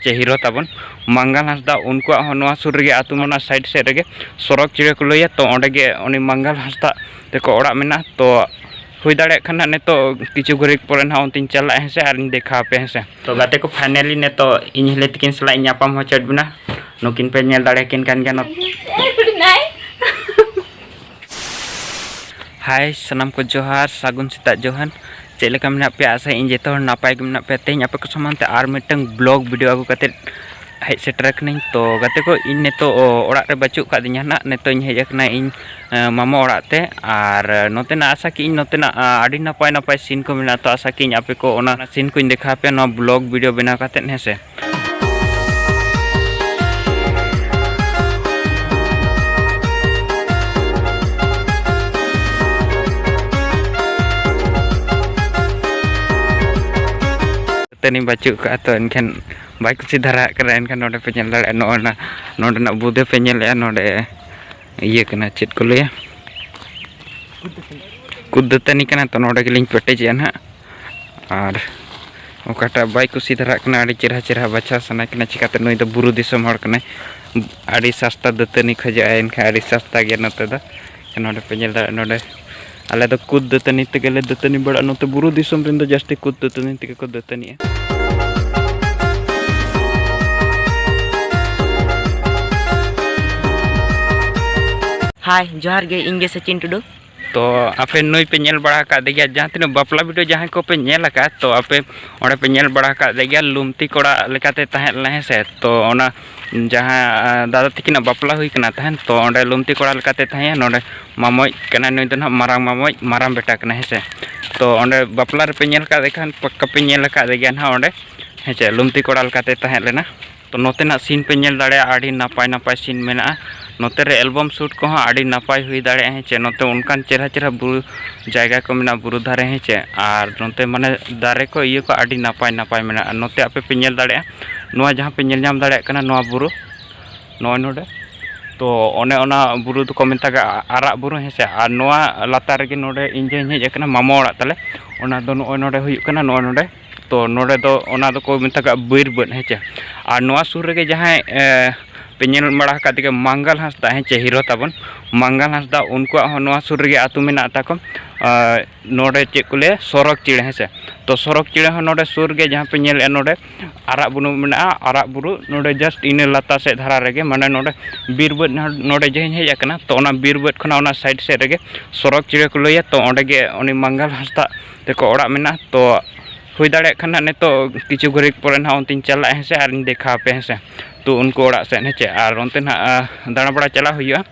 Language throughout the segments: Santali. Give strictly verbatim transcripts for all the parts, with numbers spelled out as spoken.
ᱪᱮ ᱦᱤᱨᱳ ᱛᱟᱵᱚᱱ ᱢᱟᱝᱜᱟᱞ ᱦᱟᱸᱥᱫᱟ, ᱩᱱᱠᱩᱣᱟᱜ ᱦᱚᱸ ᱱᱚᱣᱟ ᱥᱩᱨ ᱨᱮᱜᱮ ᱟᱹᱛᱩ ᱢᱮᱱᱟᱜᱼᱟ, ᱥᱟᱭᱤᱰ ᱥᱮᱫ ᱨᱮᱜᱮ ᱥᱚᱲᱚᱠ ᱪᱤᱲᱟᱹ ᱠᱚ ᱞᱟᱹᱭᱟ᱾ ᱛᱚ ᱚᱸᱰᱮ ᱜᱮ ᱩᱱᱤ ᱢᱟᱝᱜᱟᱞ ᱦᱟᱸᱥᱫᱟ ᱛᱮᱠᱚ ᱚᱲᱟᱜ ᱢᱮᱱᱟᱜᱼᱟ᱾ ᱛᱚ ᱦᱩᱭ ᱫᱟᱲᱮᱭᱟᱜ ᱠᱷᱟᱱ ᱱᱟᱜ ᱱᱤᱛᱚᱜ ᱠᱤᱪᱷᱩ ᱜᱷᱟᱹᱲᱤᱡ ᱯᱚᱨᱮ ᱱᱟᱜ ᱚᱱᱛᱮᱧ ᱪᱟᱞᱟᱜᱼᱟ, ᱦᱮᱸ ᱥᱮ, ᱟᱨᱤᱧ ᱫᱮᱠᱷᱟᱣ ᱟᱯᱮᱭᱟ, ᱦᱮᱸ ᱥᱮ᱾ ᱛᱚ ᱜᱟᱛᱮ ᱠᱚ, ᱯᱷᱟᱭᱱᱟᱞᱤ ᱱᱤᱛᱚᱜ ᱤᱧ ᱦᱤᱞᱤ ᱛᱤᱠᱤᱱ ᱥᱟᱞᱟᱜ ᱤᱧ ᱧᱟᱯᱟᱢ ᱦᱚᱪᱚᱭᱮᱫ ᱵᱮᱱᱟ᱾ ᱱᱩᱠᱤᱱ ᱯᱮ ᱧᱮᱞ ᱫᱟᱲᱮᱭᱟᱠᱤᱱ ᱠᱟᱱ ᱜᱮᱭᱟ᱾ ᱱᱩᱠ- ᱦᱟᱭ, ᱥᱟᱱᱟᱢ ᱠᱚ ᱡᱚᱦᱟᱨ, ᱥᱟᱹᱜᱩᱱ ᱥᱮᱛᱟᱜ ᱡᱚᱦᱟᱨ᱾ ᱪᱮᱫ ᱞᱮᱠᱟ ᱢᱮᱱᱟᱜ ᱯᱮᱭᱟ? ᱟᱥᱟᱭᱟᱹᱧ ᱡᱚᱛᱚ ᱦᱚᱲ ᱱᱟᱯᱟᱭ ᱜᱮ ᱢᱮᱱᱟᱜ ᱯᱮᱭᱟ᱾ ᱛᱮᱦᱮᱧ ᱟᱯᱮ ᱠᱚ ᱥᱟᱢᱟᱝ ᱛᱮ ᱟᱨ ᱢᱤᱫᱴᱟᱝ ᱵᱞᱚᱜ ᱵᱷᱤᱰᱤᱭᱳ ᱟᱹᱜᱩ ᱠᱟᱛᱮᱫ ᱦᱮᱡ ᱥᱮᱴᱮᱨ ᱟᱠᱟᱱᱟᱹᱧ᱾ ᱛᱚ ᱜᱟᱛᱮ ᱠᱚ, ᱤᱧ ᱱᱤᱛᱚᱜ ᱚᱲᱟᱜ ᱨᱮ ᱵᱟᱹᱪᱩᱜ ᱟᱠᱟᱫᱤᱧᱟ ᱱᱟᱜ, ᱱᱤᱛᱚᱜ ᱤᱧ ᱦᱮᱡ ᱟᱠᱟᱱᱟ ᱤᱧ, ᱮ, ᱢᱟᱢᱟ ᱚᱲᱟᱜ ᱛᱮ᱾ ᱟᱨ ᱱᱚᱛᱮᱱᱟᱜ ᱟᱥᱟ ᱠᱤ ᱤᱧ ᱱᱚᱛᱮᱱᱟᱜ, ᱟ, ᱟᱹᱰᱤ ᱱᱟᱯᱟᱭ ᱱᱟᱯᱟᱭ ᱥᱤᱱ ᱠᱚ ᱢᱮᱱᱟᱜᱼᱟ᱾ ᱛᱚ ᱟᱥᱟ ᱠᱤ ᱤᱧ ᱟᱯᱮ ᱠᱚ ᱚᱱᱟ ᱥᱤᱱ ᱠᱚᱧ ᱫᱮᱠᱷᱟᱣ ᱟᱯᱮᱭᱟ ᱱᱚᱣᱟ ᱵᱞᱚᱜ ᱵᱷᱤᱰᱤᱭᱳ ᱵᱮᱱᱟᱣ ᱠᱟᱛᱮᱫ, ᱦᱮᱸ ᱥᱮ᱾ ᱛᱟᱹᱱᱤ ᱵᱟᱹᱪᱩᱜ ᱠᱟᱜᱼᱟ, ᱛᱚ ᱮᱱᱠᱷᱟᱱ ᱵᱟᱭ ᱠᱩᱥᱤ ᱫᱷᱟᱨᱟᱜ ᱠᱟᱱᱟ᱾ ᱮᱱᱠᱷᱟᱱ ᱱᱚᱰᱮ ᱯᱮ ᱧᱮᱞ ᱫᱟᱲᱮᱭᱟᱜᱼᱟ, ᱱᱚᱜᱼᱚ ᱱᱟ ᱱᱚᱰᱮᱱᱟᱜ ᱵᱩᱫᱟᱹ ᱯᱮ ᱧᱮᱞᱮᱜᱼᱟ, ᱱᱚᱰᱮ ᱤᱭᱟᱹ ᱠᱟᱱᱟ, ᱪᱮᱫ ᱠᱚ ᱞᱟᱹᱭᱟ, ᱠᱩᱫ ᱫᱟᱹᱛᱟᱹᱱᱤ ᱠᱟᱱᱟ᱾ ᱛᱚ ᱱᱚᱰᱮ ᱜᱮᱞᱤᱧ ᱯᱮᱴᱮᱡᱮᱜᱼᱟ ᱱᱟᱦᱟᱜ᱾ ᱟᱨ ᱚᱠᱟᱴᱟᱜ ᱵᱟᱭ ᱠᱩᱥᱤ ᱫᱷᱟᱨᱟᱜ ᱠᱟᱱᱟ, ᱟᱹᱰᱤ ᱪᱮᱨᱦᱟ ᱪᱮᱨᱦᱟ ᱵᱟᱪᱷᱟᱣ ᱥᱟᱱᱟ ᱠᱟᱱᱟ, ᱪᱤᱠᱟᱛᱮ ᱱᱩᱭ ᱫᱚ ᱵᱩᱨᱩ ᱫᱤᱥᱚᱢ ᱦᱚᱲ ᱠᱟᱱᱟᱭ᱾ ᱟᱹᱰᱤ ᱥᱟᱥᱛᱟ ᱫᱟᱹᱛᱟᱹᱱᱤ ᱠᱷᱚᱡᱚᱜᱼᱟᱭ, ᱮᱱᱠᱷᱟᱱ ᱟᱹᱰᱤ ᱥᱟᱥᱛᱟ ᱜᱮᱭᱟ ᱱᱚᱛᱮ ᱫᱚ᱾ ᱱᱚᱰᱮ ᱯᱮ ᱧᱮᱞ ᱫᱟᱲᱮᱭᱟᱜᱼᱟ, ᱱᱚᱰᱮ ᱟᱞᱮ ᱫᱚ ᱠᱩᱫ ᱫᱟᱹᱛᱟᱹᱱᱤ ᱛᱮᱜᱮ ᱞᱮ ᱫᱟᱹᱛᱟᱹᱱᱤ ᱵᱟᱲᱟᱜᱼᱟ᱾ ᱱᱚᱛᱮ ᱵᱩᱨᱩ ᱫᱤᱥᱚᱢ ᱨᱮᱱ ᱫᱚ ᱡᱟᱹᱥᱛᱤ ᱠᱩᱫ ᱫᱟᱹᱛᱟᱹᱱᱤ ᱛᱮᱜᱮ ᱠᱚ ᱫᱟᱹᱛᱟᱹᱱᱤᱜᱼᱟ᱾ ᱦᱟᱭ, ᱡᱚᱦᱟᱨ ᱜᱮ, ᱤᱧ ᱜᱮ ᱥᱚᱪᱤᱱ ᱴᱩᱰᱩ᱾ ᱛᱚ ᱟᱯᱮ ᱱᱩᱭ ᱯᱮ ᱧᱮᱞ ᱵᱟᱲᱟ ᱟᱠᱟᱫ ᱜᱮᱭᱟ, ᱡᱟᱦᱟᱸ ᱛᱤᱱᱟᱹᱜ ᱵᱟᱯᱞᱟ ᱵᱷᱤᱰᱤᱭᱳ ᱡᱟᱦᱟᱸᱭ ᱠᱚᱯᱮ ᱧᱮᱞ ᱟᱠᱟᱫ, ᱛᱚ ᱟᱯᱮ ᱚᱸᱰᱮ ᱯᱮ ᱧᱮᱞ ᱵᱟᱲᱟ ᱟᱠᱟᱫ ᱜᱮᱭᱟ, ᱞᱩᱢᱛᱤ ᱠᱚᱲᱟ ᱞᱮᱠᱟᱛᱮ ᱛᱟᱦᱮᱸ ᱞᱮᱱᱟ, ᱦᱮᱸ ᱥᱮ᱾ ᱛᱚ ᱚᱱᱟ ᱡᱟᱦᱟᱸ, ᱟ, ᱫᱟᱫᱟ ᱛᱟᱹᱠᱤᱱᱟᱜ ᱵᱟᱯᱞᱟ ᱦᱩᱭ ᱠᱟᱱᱟ ᱛᱟᱦᱮᱸᱫ, ᱛᱚ ᱚᱸᱰᱮ ᱞᱩᱢᱛᱤ ᱠᱚᱲᱟ ᱞᱮᱠᱟᱛᱮ ᱛᱟᱦᱮᱸᱭᱟ, ᱱᱚᱰᱮ ᱢᱟᱢᱚᱭ ᱠᱟᱱᱟᱭ ᱱᱩᱭ ᱫᱚ ᱱᱟᱦᱟᱜ, ᱢᱟᱨᱟᱝ ᱢᱟᱢᱚᱭ, ᱢᱟᱨᱟᱝ ᱵᱮᱴᱟ ᱠᱟᱱᱟᱭ, ᱦᱮᱸ ᱥᱮ᱾ ᱛᱚ ᱚᱸᱰᱮ ᱵᱟᱯᱞᱟ ᱨᱮᱯᱮ ᱧᱮᱞ ᱟᱠᱟᱫ ᱠᱷᱟᱱ ᱯᱟᱠᱠᱟ ᱯᱮ ᱧᱮᱞ ᱟᱠᱟᱫ ᱜᱮᱭᱟ ᱱᱟᱦᱟᱜ ᱚᱸᱰᱮ, ᱦᱮᱸ ᱪᱮ, ᱞᱩᱢᱛᱤ ᱠᱚᱲᱟ ᱞᱮᱠᱟᱛᱮ ᱛᱟᱦᱮᱸ ᱞᱮᱱᱟ᱾ ᱛᱚ ᱱᱚᱛᱮᱱᱟᱜ ᱥᱤᱱ ᱯᱮ ᱧᱮᱞ ᱫᱟᱲᱮᱭᱟᱜᱼᱟ, ᱟᱹᱰᱤ ᱱᱟᱯᱟᱭ ᱱᱟᱯᱟᱭ ᱥᱤᱱ ᱢᱮᱱᱟᱜᱼᱟ᱾ ᱱᱚᱛᱮ ᱨᱮ ᱮᱞᱵᱟᱢ ᱥᱩᱴ ᱠᱚᱦᱚᱸ ᱟᱹᱰᱤ ᱱᱟᱯᱟᱭ ᱦᱩᱭ ᱫᱟᱲᱮᱭᱟᱜᱼᱟ, ᱦᱮᱸ ᱪᱮ᱾ ᱱᱚᱛᱮ ᱚᱱᱠᱟᱱ ᱪᱮᱨᱦᱟ ᱪᱮᱨᱦᱟ ᱵᱩᱨᱩ ᱡᱟᱭᱜᱟ ᱠᱚ ᱢᱮᱱᱟᱜᱼᱟ, ᱵᱩᱨᱩ ᱫᱷᱟᱨᱮ, ᱦᱮᱸ ᱪᱮ᱾ ᱟᱨ ᱱᱚᱛᱮ ᱢᱟᱱᱮ ᱫᱟᱨᱮ ᱠᱚ ᱤᱭᱟᱹ ᱠᱚ ᱟᱹᱰᱤ ᱱᱟᱯᱟᱭ ᱱᱟᱯᱟᱭ ᱢᱮᱱᱟᱜᱼᱟ᱾ ᱱᱚᱛᱮ ᱟᱯᱮ ᱯᱮ ᱧᱮᱞ ᱫᱟᱲᱮᱭᱟᱜᱼᱟ, ᱱᱚᱣᱟ ᱡᱟᱦᱟᱸ ᱯᱮ ᱧᱮᱞ ᱧᱟᱢ ᱫᱟᱲᱮᱭᱟᱜ ᱠᱟᱱᱟ, ᱱᱚᱣᱟ ᱵᱩᱨᱩ ᱱᱚᱜᱼᱚᱭ ᱱᱚᱰᱮ, ᱛᱚ ᱚᱱᱮ ᱚᱱᱟ ᱵᱩᱨᱩ ᱫᱚᱠᱚ ᱢᱮᱛᱟᱜᱟᱜᱼᱟ ᱟᱨᱟᱜ ᱵᱩᱨᱩ, ᱦᱮᱸ ᱥᱮ᱾ ᱟᱨ ᱱᱚᱣᱟ ᱞᱟᱛᱟᱨ ᱨᱮᱜᱮ ᱱᱚᱰᱮ ᱤᱧ ᱡᱟᱦᱟᱸᱧ ᱦᱮᱡ ᱟᱠᱟᱱᱟ ᱢᱟᱢᱚ ᱚᱲᱟᱜ ᱛᱟᱞᱮ, ᱚᱱᱟ ᱫᱚ ᱱᱚᱜᱼᱚᱭ ᱱᱚᱰᱮ ᱦᱩᱭᱩᱜ ᱠᱟᱱᱟ, ᱱᱚᱜᱼᱚᱭ ᱱᱚᱰᱮ ᱛᱚ ᱱᱚᱰᱮ ᱫᱚ ᱚᱱᱟ ᱫᱚᱠᱚ ᱢᱮᱛᱟᱜᱟᱜᱼᱟ ᱵᱤᱨ ᱵᱟᱹᱫᱽ, ᱦᱮᱸ ᱪᱮ᱾ ᱟᱨ ᱱᱚᱣᱟ ᱥᱩᱨ ᱨᱮᱜᱮ ᱡᱟᱦᱟᱸᱭ, ᱮ, ᱯᱮ ᱧᱮᱞ ᱵᱟᱲᱟ ᱟᱠᱟᱫ ᱜᱮ ᱢᱟᱝᱜᱟᱞ ᱦᱟᱸᱥᱫᱟ, ᱦᱮᱸ ᱪᱮ, ᱦᱤᱨᱳ ᱛᱟᱵᱚᱱ ᱢᱟᱝᱜᱟᱞ ᱦᱟᱸᱥᱫᱟ, ᱩᱱᱠᱩᱣᱟᱜ ᱦᱚᱸ ᱱᱚᱣᱟ ᱥᱩᱨ ᱨᱮᱜᱮ ᱟᱹᱛᱩ ᱢᱮᱱᱟᱜ ᱛᱟᱠᱚ᱾ ᱟᱨ ᱱᱚᱰᱮ ᱪᱮᱫ ᱠᱚ ᱞᱟᱹᱭᱟ, ᱥᱚᱨᱚᱠ ᱪᱮᱬᱮ, ᱦᱮᱸ ᱥᱮ᱾ ᱛᱚ ᱥᱚᱨᱚᱠ ᱪᱮᱬᱮ ᱦᱚᱸ ᱱᱚᱰᱮ ᱥᱩᱨ ᱜᱮ, ᱡᱟᱦᱟᱸ ᱯᱮ ᱧᱮᱞᱮᱫᱼᱟ ᱱᱚᱰᱮ ᱟᱨᱟᱜ ᱵᱩᱨᱩ ᱢᱮᱱᱟᱜᱼᱟ, ᱟᱨᱟᱜ ᱵᱩᱨᱩ ᱱᱚᱰᱮ just ᱤᱱᱟᱹ ᱞᱟᱛᱟᱨ ᱥᱮᱫ ᱫᱷᱟᱨᱟ ᱨᱮᱜᱮ, ᱢᱟᱱᱮ ᱱᱚᱰᱮ ᱵᱤᱨ ᱵᱟᱹᱫᱽ ᱱᱚᱰᱮ ᱡᱮᱧ ᱦᱮᱡ ᱟᱠᱟᱱᱟ, ᱛᱚ ᱚᱱᱟ ᱵᱤᱨ ᱵᱟᱹᱫᱽ ᱠᱷᱚᱱᱟᱜ ᱚᱱᱟ side ᱥᱮᱫ ᱨᱮᱜᱮ ᱥᱚᱨᱚᱠ ᱪᱮᱬᱮ ᱠᱚ ᱞᱟᱹᱭᱟ, ᱛᱚ ᱚᱸᱰᱮ ᱜᱮ ᱩᱱᱤ ᱢᱟᱝᱜᱟᱞ ᱦᱟᱸᱥᱫᱟ ᱛᱟᱠᱚ ᱚᱲᱟᱜ ᱢᱮᱱᱟᱜᱼᱟ᱾ ᱛᱚ ᱦᱩᱭ ᱫᱟᱲᱮᱭᱟᱜ ᱠᱷᱟᱱ ᱦᱟᱸᱜ ᱱᱤᱛᱚᱜ ᱠᱤᱪᱷᱩ ᱜᱷᱟᱹᱲᱤᱡ ᱯᱚᱨᱮ ᱱᱟᱦᱟᱜ ᱚᱱᱛᱮᱧ ᱪᱟᱞᱟᱜᱼᱟ, ᱦᱮᱸ ᱥᱮ, ᱟᱨᱤᱧ ᱫᱮᱠᱷᱟᱣ ᱟᱯᱮᱭᱟ, ᱦᱮᱸ ᱥᱮ᱾ ᱛᱚ ᱩᱱᱠᱩ ᱚᱲᱟᱜ ᱥᱮᱫ, ᱦᱮᱸ ᱪᱮ, ᱟᱨ ᱚᱱᱛᱮ ᱱᱟᱦᱟᱜ, ᱟᱸ, ᱫᱟᱬᱟ ᱵᱟᱲᱟ ᱪᱟᱞᱟᱣ ᱦᱩᱭᱩᱜᱼᱟ᱾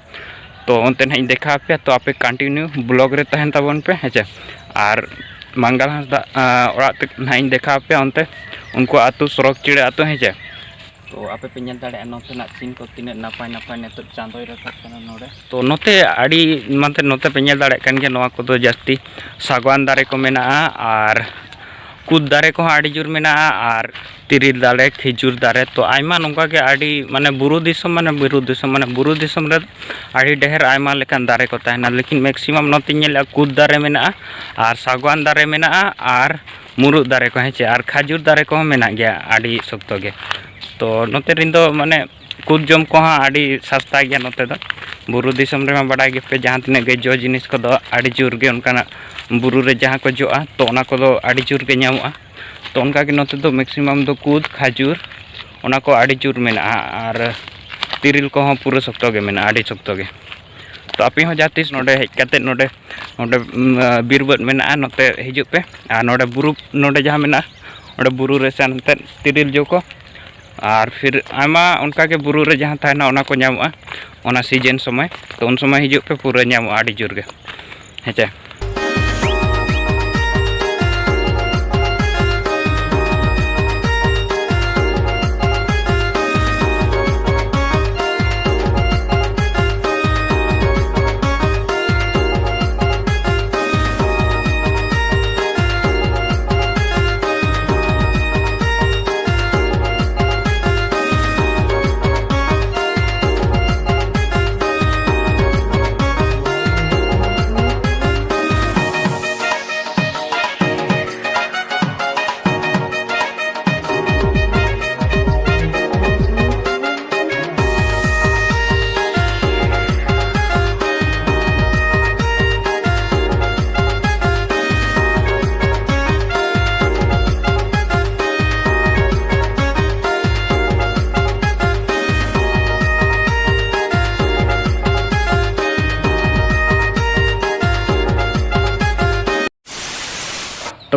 ᱛᱚ ᱚᱱᱛᱮ ᱱᱟᱦᱟᱜ ᱤᱧ ᱫᱮᱠᱷᱟᱣ ᱟᱯᱮᱭᱟ᱾ ᱛᱚ ᱟᱯᱮ continue vlog ᱨᱮ ᱛᱟᱦᱮᱱ ᱛᱟᱵᱚᱱ ᱯᱮ, ᱦᱮᱸ ᱪᱮ᱾ ᱟᱨ ᱢᱟᱝᱜᱟᱞ ᱦᱟᱸᱥᱫᱟ, ᱟᱸ, ᱚᱲᱟᱜ ᱛᱮ ᱱᱟᱦᱟᱜ ᱤᱧ ᱫᱮᱠᱷᱟᱣ ᱟᱯᱮᱭᱟ, ᱚᱱᱛᱮ ᱩᱱᱠᱩ ᱟᱹᱛᱩ ᱥᱚᱨᱚᱠ ᱪᱮᱬᱮ ᱟᱹᱛᱩ, ᱦᱮᱸ ᱪᱮ᱾ ᱛᱚ ᱟᱯᱮ ᱯᱮ ᱧᱮᱞ ᱫᱟᱲᱮᱭᱟᱜᱼᱟ ᱱᱚᱛᱮᱱᱟᱜ scene ᱠᱚ ᱛᱤᱱᱟᱹᱜ ᱱᱟᱯᱟᱭ ᱱᱟᱯᱟᱭ ᱱᱤᱛᱚᱜ ᱪᱟᱸᱫᱚᱭ ᱨᱟᱠᱟᱵ ᱠᱟᱱᱟ ᱱᱚᱰᱮ᱾ ᱛᱚ ᱱᱚᱛᱮ ᱟᱹᱰᱤ, ᱢᱟᱱᱛᱮ ᱱᱚᱛᱮ ᱯᱮ ᱧᱮᱞ ᱫᱟᱲᱮᱭᱟᱜ ᱠᱟᱱ ᱜᱮᱭᱟ, ᱱᱚᱣᱟ ᱠᱚᱫᱚ ᱡᱟᱹᱥᱛᱤ ᱥᱟᱜᱣᱟᱱ ᱫᱟᱨᱮ ᱠᱚ ᱢᱮᱱᱟᱜᱼᱟ ᱟᱨ ᱠᱩᱫ ᱫᱟᱨᱮ ᱠᱚᱦᱚᱸ ᱟᱹᱰᱤ ᱡᱳᱨ ᱢᱮᱱᱟᱜᱼᱟ ᱟᱨ ᱛᱤᱨᱤᱞ ᱫᱟᱨᱮ, ᱠᱷᱤᱡᱩᱨ ᱫᱟᱨᱮ, ᱛᱚ ᱟᱭᱢᱟ ᱱᱚᱝᱠᱟ ᱜᱮ ᱟᱹᱰᱤ, ᱢᱟᱱᱮ ᱵᱩᱨᱩ ᱫᱤᱥᱚᱢ, ᱢᱟᱱᱮ ᱵᱩᱨᱩ ᱫᱤᱥᱚᱢ, ᱢᱟᱱᱮ ᱵᱩᱨᱩ ᱫᱤᱥᱚᱢ ᱨᱮ ᱟᱹᱰᱤ ᱰᱷᱮᱨ ᱟᱭᱢᱟ ᱞᱮᱠᱟᱱ ᱫᱟᱨᱮ ᱠᱚ ᱛᱟᱦᱮᱱᱟ, ᱞᱮᱠᱤᱱ maximum ᱱᱚᱛᱮᱧ ᱧᱮᱞᱮᱫᱼᱟ ᱠᱩᱫ ᱫᱟᱨᱮ ᱢᱮᱱᱟᱜᱼᱟ ᱟᱨ ᱥᱟᱜᱣᱟᱱ ᱫᱟᱨᱮ ᱢᱮᱱᱟᱜᱼᱟ ᱟᱨ ᱢᱩᱨᱩᱫ ᱫᱟᱨᱮ ᱠᱚ, ᱦᱮᱸ ᱪᱮ, ᱟᱨ ᱠᱷᱟᱡᱩᱨ ᱫᱟᱨᱮ ᱠᱚᱦᱚᱸ ᱢᱮᱱᱟᱜ ᱜᱮᱭᱟ ᱟᱹᱰᱤ ᱥᱚᱠᱛᱚ ᱜᱮ᱾ ᱛᱚ ᱱᱚᱛᱮ ᱨᱮᱱ ᱫᱚ ᱢᱟᱱᱮ ᱠᱩᱫ ᱡᱚᱢ ᱠᱚᱦᱚᱸ ᱟᱹᱰᱤ ᱥᱟᱥᱛᱟ ᱜᱮᱭᱟ ᱱᱚᱛᱮ ᱫᱚ᱾ ᱵᱩᱨᱩ ᱫᱤᱥᱚᱢ ᱨᱮᱢᱟ ᱵᱟᱰᱟᱭ ᱜᱮᱯᱮ, ᱡᱟᱦᱟᱸ ᱛᱤᱱᱟᱹᱜ ᱜᱮ ᱡᱚ ᱡᱤᱱᱤᱥ ᱠᱚᱫᱚ ᱟᱹᱰᱤ ᱡᱳᱨ ᱜᱮ ᱚᱱᱠᱟᱱᱟᱜ ᱵᱩᱨᱩ ᱨᱮ ᱡᱟᱦᱟᱸ ᱠᱚ ᱡᱚᱜᱼᱟ, ᱛᱚ ᱚᱱᱟ ᱠᱚᱫᱚ ᱟᱹᱰᱤ ᱡᱳᱨ ᱜᱮ ᱧᱟᱢᱚᱜᱼᱟ᱾ ᱛᱚ ᱚᱱᱠᱟ ᱜᱮ ᱱᱚᱛᱮ ᱫᱚ maximum ᱫᱚ ᱠᱩᱫ, ᱠᱷᱟᱡᱩᱨ, ᱚᱱᱟ ᱠᱚ ᱟᱹᱰᱤ ᱡᱳᱨ ᱢᱮᱱᱟᱜᱼᱟ ᱟᱨ ᱛᱤᱨᱤᱞ ᱠᱚᱦᱚᱸ ᱯᱩᱨᱟᱹ ᱥᱚᱠᱛᱚ ᱜᱮ ᱢᱮᱱᱟᱜᱼᱟ, ᱟᱹᱰᱤ ᱥᱚᱠᱛᱚ ᱜᱮ᱾ ᱛᱚ ᱟᱯᱮ ᱦᱚᱸ ᱡᱟᱦᱟᱸ ᱛᱤᱥ ᱱᱚᱰᱮ ᱦᱮᱡ ᱠᱟᱛᱮ ᱱᱚᱰᱮ, ᱱᱚᱰᱮ, ᱩᱢ, ᱵᱤᱨ ᱵᱟᱹᱫᱽ ᱢᱮᱱᱟᱜᱼᱟ, ᱱᱚᱛᱮ ᱦᱤᱡᱩᱜ ᱯᱮ᱾ ᱟᱨ ᱱᱚᱰᱮ ᱵᱩᱨᱩ, ᱱᱚᱰᱮ ᱡᱟᱦᱟᱸ ᱢᱮᱱᱟᱜᱼᱟ, ᱚᱸᱰᱮ ᱵᱩᱨᱩ ᱨᱮ ᱥᱮᱱ ᱠᱟᱛᱮ ᱛᱤᱨᱤᱞ ᱡᱚ ᱠᱚ ᱟᱨ ᱯᱷᱤᱨ ᱟᱭᱢᱟ ᱚᱱᱠᱟ ᱜᱮ ᱵᱩᱨᱩ ᱨᱮ ᱡᱟᱦᱟᱸ ᱛᱟᱦᱮᱱᱟ ᱚᱱᱟ ᱠᱚ ᱧᱟᱢᱚᱜᱼᱟ ᱚᱱᱟ season ᱥᱚᱢᱚᱭ᱾ ᱛᱚ ᱩᱱ ᱥᱚᱢᱚᱭ ᱦᱤᱡᱩᱜ ᱯᱮ, ᱯᱩᱨᱟᱹ ᱧᱟᱢᱚᱜᱼᱟ ᱟᱹᱰᱤ ᱡᱳᱨ ᱜᱮ, ᱦᱮᱸ ᱪᱮ᱾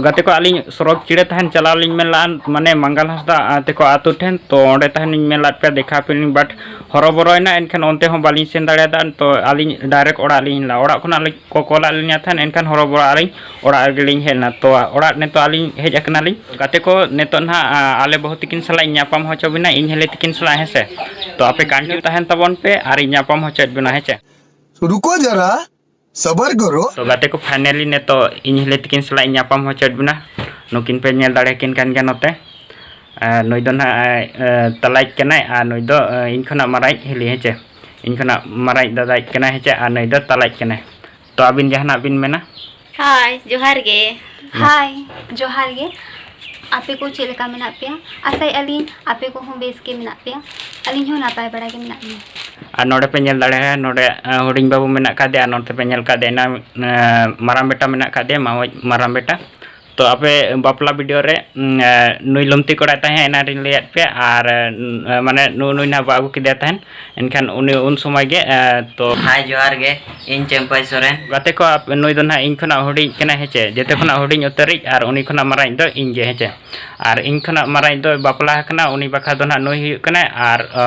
ᱜᱟᱛᱮ ᱠᱚ, ᱟᱹᱞᱤᱧ ᱥᱚᱨᱚᱜᱽ ᱪᱤᱲᱟᱹ ᱛᱟᱦᱮᱱ ᱪᱟᱞᱟᱣ ᱞᱤᱧ ᱢᱮᱱ ᱞᱟᱜᱼᱟ, ᱢᱟᱱᱮ ᱢᱟᱝᱜᱟᱞ ᱦᱟᱸᱥᱫᱟ, ᱟ, ᱛᱮᱠᱚ ᱟᱹᱛᱩ ᱴᱷᱮᱱ᱾ ᱛᱚ ᱚᱸᱰᱮ ᱛᱟᱦᱮᱱ ᱞᱤᱧ ᱢᱮᱱ ᱞᱟᱫ ᱯᱮᱭᱟ, ᱫᱮᱠᱷᱟᱣ ᱯᱮ ᱞᱤᱧ, but ᱦᱚᱨᱚᱵᱚᱨᱚᱭᱮᱱᱟ, ᱮᱱᱠᱷᱟᱱ ᱚᱱᱛᱮ ᱦᱚᱸ ᱵᱟᱹᱞᱤᱧ ᱥᱮᱱ ᱫᱟᱲᱮᱭᱟᱫᱟ᱾ ᱛᱚ ᱟᱹᱞᱤᱧ direct ᱚᱲᱟᱜ ᱞᱤᱧ ᱦᱮᱡ ᱞᱮᱱᱟ᱾ ᱚᱲᱟᱜ ᱠᱷᱚᱱᱟᱜ ᱞᱤᱧ ᱠᱚ ᱠᱚᱞᱟᱫ ᱞᱤᱧᱟ ᱛᱟᱦᱮᱱ, ᱮᱱᱠᱷᱟᱱ ᱦᱚᱨᱚᱵᱚᱨᱚ ᱟᱹᱞᱤᱧ ᱚᱲᱟᱜ ᱨᱮᱜᱮ ᱞᱤᱧ ᱦᱮᱡ ᱞᱮᱱᱟ᱾ ᱛᱚ ᱚᱲᱟᱜ ᱱᱤᱛᱚᱜ ᱟᱹᱞᱤᱧ ᱦᱮᱡ ᱟᱠᱟᱱᱟᱞᱤᱧ᱾ ᱜᱟᱛᱮ ᱠᱚ, ᱱᱤᱛᱚᱜ ᱱᱟᱦᱟᱜ, ᱟ, ᱟᱞᱮ ᱵᱟᱹᱦᱩ ᱛᱟᱹᱠᱤᱱ ᱥᱟᱞᱟᱜ ᱤᱧ ᱧᱟᱯᱟᱢ ᱦᱚᱪᱚ ᱵᱤᱱᱟ, ᱤᱧ ᱦᱤᱞᱤ ᱛᱟᱹᱠᱤᱱ ᱥᱟᱞᱟᱜ, ᱦᱮᱸ ᱥᱮ᱾ ᱛᱚ ᱟᱯᱮ continue ᱛᱟᱦᱮᱱ ᱛᱟᱵᱚᱱ ᱯᱮ ᱟᱨ ᱤᱧ ᱧᱟᱯᱟᱢ ᱦᱚᱪᱚᱭᱮᱫ ᱵᱮᱱᱟ, ᱦᱮᱸ ᱥᱮ᱾ रुको जरा, सबर करो। ᱛᱚ ᱜᱟᱛᱮ ᱠᱚ, finally ᱱᱤᱛᱚᱜ ᱤᱧ ᱦᱤᱞᱤ ᱛᱟᱹᱠᱤᱱ ᱥᱟᱞᱟᱜ ᱤᱧ ᱧᱟᱯᱟᱢ ᱦᱚᱪᱚᱭᱮᱫ ᱵᱮᱱᱟ᱾ ᱱᱩᱠᱤᱱ ᱯᱮ ᱧᱮᱞ ᱫᱟᱲᱮᱭᱟᱠᱤᱱ ᱠᱟᱱ ᱜᱮᱭᱟ ᱱᱚᱛᱮ᱾ ᱟᱨ ᱱᱩᱭ ᱫᱚ ᱱᱟᱦᱟᱜ, ᱮ, ᱛᱟᱞᱟᱭᱤᱡ ᱠᱟᱱᱟᱭ, ᱟᱨ ᱱᱩᱭ ᱫᱚ, ᱮ, ᱤᱧ ᱠᱷᱚᱱᱟᱜ ᱢᱟᱨᱟᱝᱤᱡ ᱦᱤᱞᱤ, ᱦᱮᱸ ᱪᱮ᱾ ᱤᱧ ᱠᱷᱚᱱᱟᱜ ᱢᱟᱨᱟᱝᱤᱡ ᱫᱟᱫᱟᱭᱤᱡ ᱠᱟᱱᱟᱭ, ᱦᱮᱸ ᱪᱮ, ᱟᱨ ᱱᱩᱭ ᱫᱚ ᱛᱟᱞᱟᱭᱤᱡ ᱠᱟᱱᱟᱭ᱾ ᱛᱚ ᱟᱹᱵᱤᱱ ᱡᱟᱦᱟᱱᱟᱜ ᱵᱤᱱ ᱢᱮᱱᱟ? ᱦᱟᱭ, ᱡᱚᱦᱟᱨ ᱜᱮ᱾ ᱦᱟᱭ, ᱡᱚᱦᱟᱨ ᱜᱮ᱾ ᱟᱯᱮ ᱠᱚ ᱪᱮᱫ ᱞᱮᱠᱟ ᱢᱮᱱᱟᱜ ᱯᱮᱭᱟ? ᱟᱥᱟᱭᱮᱫᱼᱟ ᱞᱤᱧ ᱟᱯᱮ ᱠᱚᱦᱚᱸ ᱵᱮᱥ ᱜᱮ ᱢᱮᱱᱟᱜ ᱯᱮᱭᱟ᱾ ᱟᱹᱞᱤᱧ ᱦᱚᱸ ᱱᱟᱯᱟᱭ ᱵᱟᱲᱟ ᱜᱮ ᱢᱮᱱᱟᱜ ᱞᱤᱧᱟ᱾ ᱟᱨ ᱱᱚᱰᱮ ᱯᱮ ᱧᱮᱞ ᱫᱟᱲᱮᱭᱟᱜᱼᱟ, ᱱᱚᱰᱮ, ᱮ, ᱦᱩᱰᱤᱧ ᱵᱟᱹᱵᱩ ᱢᱮᱱᱟᱜ ᱠᱟᱫᱮᱭᱟ, ᱟᱨ ᱱᱚᱛᱮ ᱯᱮ ᱧᱮᱞ ᱠᱟᱫᱮᱭᱟ, ᱮᱱᱟᱝ, ᱮ, ᱢᱟᱨᱟᱝ ᱵᱮᱴᱟ ᱢᱮᱱᱟᱜ ᱠᱟᱫᱮᱭᱟ, ᱢᱟᱢᱚ ᱢᱟᱨᱟᱝ ᱵᱮᱴᱟ᱾ ᱛᱚ ᱟᱯᱮ ᱵᱟᱯᱞᱟ video ᱨᱮ, ᱩᱸ, ᱮ, ᱱᱩᱭ ᱞᱩᱢᱛᱤ ᱠᱚᱲᱟᱭ ᱛᱟᱦᱮᱸ, ᱮᱱᱟᱝ ᱨᱤᱧ ᱞᱟᱹᱭᱟᱫ ᱯᱮᱭᱟ, ᱟᱨ, ᱮ, ᱢᱟᱱᱮ ᱱᱩ-, ᱱᱩᱭ ᱱᱟᱦᱟᱜ ᱵᱚ ᱟᱹᱜᱩ ᱠᱮᱫᱮᱭᱟ ᱛᱟᱦᱮᱱ, ᱮᱱᱠᱷᱟᱱ ᱩᱱᱤ ᱩᱱ ᱥᱚᱢᱚᱭ ᱜᱮ, ᱮ, ᱛᱚ ᱦᱟᱭ, ᱡᱚᱦᱟᱨ ᱜᱮ, ᱤᱧ ᱪᱟᱹᱢᱯᱟᱹᱭ ᱥᱚᱨᱮᱱ᱾ ᱜᱟᱛᱮ ᱠᱚ, ᱟᱯ-, ᱱᱩᱭ ᱫᱚ ᱱᱟᱦᱟᱜ ᱤᱧ ᱠᱷᱚᱱᱟᱜ ᱦᱩᱰᱤᱧ ᱠᱟᱱᱟᱭ, ᱦᱮᱸ ᱪᱮ, ᱡᱮᱛᱮ ᱠᱷᱚᱱᱟᱜ ᱦᱩᱰᱤᱧ ᱩᱛᱟᱹᱨᱤᱡ, ᱟᱨ ᱩᱱᱤ ᱠᱷᱚᱱᱟᱜ ᱢᱟᱨᱟᱝᱤᱡ ᱫᱚ ᱤᱧ ᱜᱮ, ᱦᱮᱸ ᱪᱮ᱾ ᱟᱨ ᱤᱧ ᱠᱷᱚᱱᱟᱜ ᱢᱟᱨᱟᱝᱤᱡ ᱫᱚᱭ ᱵᱟᱯᱞᱟ ᱟᱠᱟᱱᱟ, ᱩᱱᱤ ᱵᱟᱠᱷᱨᱟ ᱫᱚ ᱱᱟᱦᱟᱜ ᱱᱩᱭ ᱦᱩᱭᱩᱜ ᱠᱟᱱᱟᱭ, ᱟᱨ, ᱮ,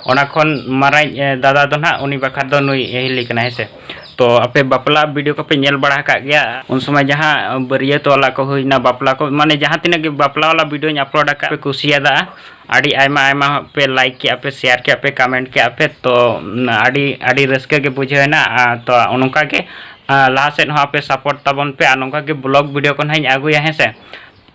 ᱚᱱᱟ ᱠᱷᱚᱱ ᱢᱟᱨᱟᱝᱤᱡ, ᱮ, ᱫᱟᱫᱟ ᱫᱚ ᱱᱟᱦᱟᱜ ᱩᱱᱤ ᱵᱟᱠᱷᱨᱟ ᱫᱚ ᱱᱩᱭ ᱦᱤᱞᱤ ᱠᱟᱱᱟᱭ, ᱦᱮᱸ ᱥᱮ᱾ ᱛᱚ ᱟᱯᱮ ᱵᱟᱯᱞᱟ video ᱠᱚᱯᱮ ᱧᱮᱞ ᱵᱟᱲᱟ ᱟᱠᱟᱫ ᱜᱮᱭᱟ, ᱩᱱ ᱥᱚᱢᱚᱭ ᱡᱟᱦᱟᱸ ᱵᱟᱹᱨᱭᱟᱹᱛ ᱵᱟᱞᱟ ᱠᱚ ᱦᱩᱭᱱᱟ, ᱵᱟᱯᱞᱟ ᱠᱚ, ᱢᱟᱱᱮ ᱡᱟᱦᱟᱸ ᱛᱤᱱᱟᱹᱜ ᱜᱮ ᱵᱟᱯᱞᱟ ᱵᱟᱞᱟ videoᱧ upload ᱟᱠᱟᱫ, ᱯᱮ ᱠᱩᱥᱤᱭᱟᱫᱟ, ᱟᱹᱰᱤ ᱟᱭᱢᱟ ᱟᱭᱢᱟ ᱯᱮ like ᱠᱮᱜᱼᱟ ᱯᱮ, share ᱠᱮᱜᱼᱟ ᱯᱮ, comment ᱠᱮᱜᱼᱟ ᱯᱮ, ᱛᱚ ᱟᱹᱰᱤ ᱟᱹᱰᱤ ᱨᱟᱹᱥᱠᱟᱹ ᱜᱮ ᱵᱩᱡᱷᱟᱹᱣ ᱮᱱᱟ᱾ ᱟᱨ ᱛᱚ ᱱᱚᱝᱠᱟ ᱜᱮ, ᱟᱨ ᱞᱟᱦᱟ ᱥᱮᱫ ᱦᱚᱸ ᱟᱯᱮ support ᱛᱟᱵᱚᱱ ᱯᱮ, ᱟᱨ ᱱᱚᱝᱠᱟ ᱜᱮ vlog video ᱠᱚ ᱱᱟᱦᱟᱜ ᱤᱧ ᱟᱹᱜᱩᱭᱟ, ᱦᱮᱸ ᱥᱮ᱾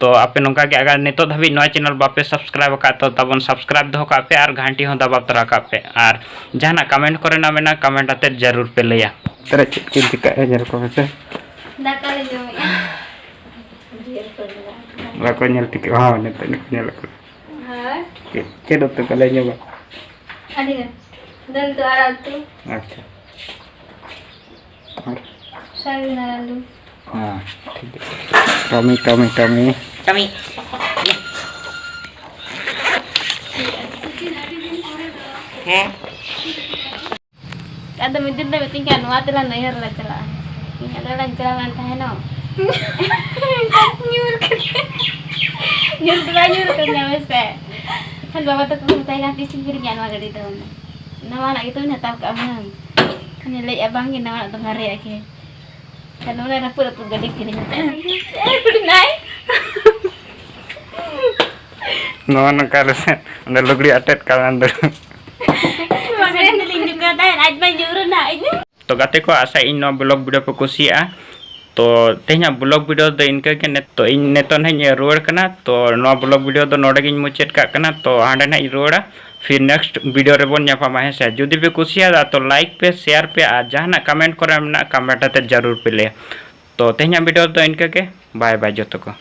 ᱛᱚ ᱟᱯᱮ ᱱᱚᱝᱠᱟ ᱜᱮ, ᱟᱜᱟᱨ ᱱᱤᱛᱚᱜ ᱫᱷᱟᱹᱵᱤᱡ ᱱᱚᱣᱟ channel ᱵᱟᱯᱮ subscribe ᱟᱠᱟᱫ, ᱛᱚ ᱛᱟᱵᱚᱱ subscribe ᱫᱚᱦᱚ ᱠᱟᱜ ᱯᱮ ᱟᱨ ᱜᱷᱟᱱᱴᱤ ᱦᱚᱸ ᱫᱟᱵᱟᱣ ᱛᱚᱨᱟ ᱠᱟᱜ ᱯᱮ᱾ ᱟᱨ ᱡᱟᱦᱟᱱᱟᱜ comment ᱠᱚᱨᱮᱱᱟᱜ ᱢᱮᱱᱟᱜᱼᱟ, comment ᱟᱛᱮᱫ ᱡᱟᱹᱨᱩᱲ ᱯᱮ ᱞᱟᱹᱭᱟ᱾ ᱛᱟᱦᱞᱮ ᱪᱮᱫ ᱪᱮᱫ ᱪᱤᱠᱟᱹᱜᱼᱟ, ᱧᱮᱞ ᱠᱚ ᱢᱮᱥᱮ᱾ ᱫᱟᱠᱟ ᱞᱮ ᱡᱚᱢᱮᱜᱼᱟ᱾ ᱵᱟᱠᱚ ᱧᱮᱞ ᱴᱷᱤᱠ, ᱦᱚᱸ, ᱱᱤᱛᱚᱜ ᱧᱮᱞᱚᱜ ᱠᱟᱱᱟ᱾ ᱦᱳᱭ᱾ ᱪᱮᱫ, ᱪᱮᱫ ᱩᱛᱩ ᱠᱚ ᱞᱟᱹᱭ ᱧᱚᱜᱟ? ᱟᱹᱰᱤ ᱜᱟᱱ᱾ ᱫᱟᱹᱞ ᱩᱛᱩ, ᱟᱲᱟᱜ ᱩᱛᱩ᱾ ᱟᱪᱪᱷᱟ᱾ ᱟᱨ? ᱥᱚᱭᱟᱵᱤᱱ ᱟᱨ ᱟᱹᱞᱩ᱾ ᱦᱮᱸ, ᱴᱷᱤᱠ ᱜᱮᱭᱟ᱾ ᱴᱚᱢᱤ, ᱴᱚᱢᱤ, ᱴᱚᱢᱤ᱾ ᱴᱚᱢᱤ᱾ ᱦᱮᱸ᱾ ᱟᱫᱚ ᱢᱤᱫ ᱫᱤᱱ ᱫᱚ ᱢᱤᱛᱟᱹᱧ ᱠᱟᱱᱟ, "ᱱᱚᱣᱟ ᱛᱮᱞᱟᱝ ᱱᱟᱹᱭᱦᱟᱹᱨ ᱞᱮ ᱪᱟᱞᱟᱜᱼᱟ᱾" ᱤᱧ ᱟᱫᱚ ᱚᱲᱟᱜ ᱤᱧ ᱪᱟᱞᱟᱣ ᱞᱮᱱ ᱛᱟᱦᱮᱱᱚᱜ᱾ ᱧᱩᱨ ᱠᱟᱛᱮ, ᱧᱩᱨ ᱫᱚ ᱵᱟᱭ ᱧᱩᱨ ᱠᱟᱱᱟ ᱵᱮᱥᱮ᱾ ᱠᱷᱟᱱ ᱵᱟᱵᱟ ᱛᱟᱠᱚ ᱠᱚ ᱢᱮᱛᱟᱭ ᱠᱟᱱ, "ᱛᱤᱥ ᱮᱢ ᱠᱤᱨᱤᱧᱟ ᱱᱚᱣᱟ ᱜᱟᱹᱰᱤ ᱫᱚ?" "ᱱᱟᱣᱟᱱᱟᱜ ᱜᱮᱛᱚᱧ ᱦᱟᱛᱟᱣ ᱠᱟᱜᱼᱟ ᱦᱩᱱᱟᱹᱝ᱾" ᱠᱷᱟᱱᱮ ᱞᱟᱹᱭᱮᱫᱼᱟ, "ᱵᱟᱝᱜᱮ, ᱱᱟᱣᱟᱱᱟᱜ ᱫᱚ ᱢᱟᱨᱮᱭᱟᱜ ᱜᱮ᱾" ᱠᱷᱟᱱ ᱚᱱᱟ ᱨᱟᱹᱯᱩᱫ ᱨᱟᱹᱯᱩᱫ ᱜᱟᱹᱰᱤ ᱠᱤᱨᱤᱧ ᱠᱟᱛᱮ ᱦᱩᱰᱤᱧᱟᱭ᱾ ᱱᱚᱜᱼᱚ ᱱᱚᱝᱠᱟ ᱟᱞᱮ ᱥᱮᱫ ᱚᱸᱰᱮ ᱞᱩᱜᱽᱲᱤ ᱟᱴᱮᱫ ᱠᱟᱱᱟ ᱚᱸᱰᱮ᱾ ᱢᱟᱥᱮ ᱞᱤᱧ ᱡᱩᱜᱟᱫᱟ, ᱟᱡ ᱢᱟᱭ ᱧᱩᱨ ᱮᱱᱟ᱾ ᱛᱚ ᱜᱟᱛᱮ ᱠᱚ, ᱟᱥᱟᱭᱟᱹᱧ ᱱᱚᱣᱟ vlog video ᱯᱮ ᱠᱩᱥᱤᱭᱟᱜᱼᱟ᱾ ᱛᱚ ᱛᱮᱦᱮᱧᱟᱜ vlog video ᱫᱚ ᱤᱱᱠᱟᱹ ᱜᱮ᱾ ᱱᱤᱛ-, ᱛᱚ ᱤᱧ ᱱᱤᱛᱚᱜ ᱱᱟᱦᱟᱜ ᱤᱧ ᱨᱩᱣᱟᱹᱲ ᱠᱟᱱᱟ᱾ ᱛᱚ ᱱᱚᱣᱟ vlog video ᱫᱚ ᱱᱚᱰᱮ ᱜᱤᱧ ᱢᱩᱪᱟᱹᱫ ᱠᱟᱜ ᱠᱟᱱᱟ᱾ ᱛᱚ ᱦᱟᱸᱰᱮ ᱱᱟᱦᱟᱜ ᱤᱧ ᱨᱩᱣᱟᱹᱲᱟ, ᱯᱷᱤᱨ next video ᱨᱮᱵᱚᱱ ᱧᱟᱯᱟᱢᱟ, ᱦᱮᱸ ᱥᱮ? ᱡᱩᱫᱤ ᱯᱮ ᱠᱩᱥᱤᱭᱟᱫᱟ ᱛᱚ like ᱯᱮ, share ᱯᱮ, ᱟᱨ ᱡᱟᱦᱟᱱᱟᱜ comment ᱠᱚᱨᱮ ᱢᱮᱱᱟᱜᱼᱟ comment ᱟᱛᱮ ᱡᱟᱹᱨᱩᱲ ᱯᱮ ᱞᱟᱹᱭᱟ᱾ ᱛᱚ ᱛᱮᱦᱮᱧᱟᱜ video ᱫᱚ ᱤᱱᱠᱟᱹ ᱜᱮ, bye bye ᱡᱚᱛᱚ ᱠᱚ᱾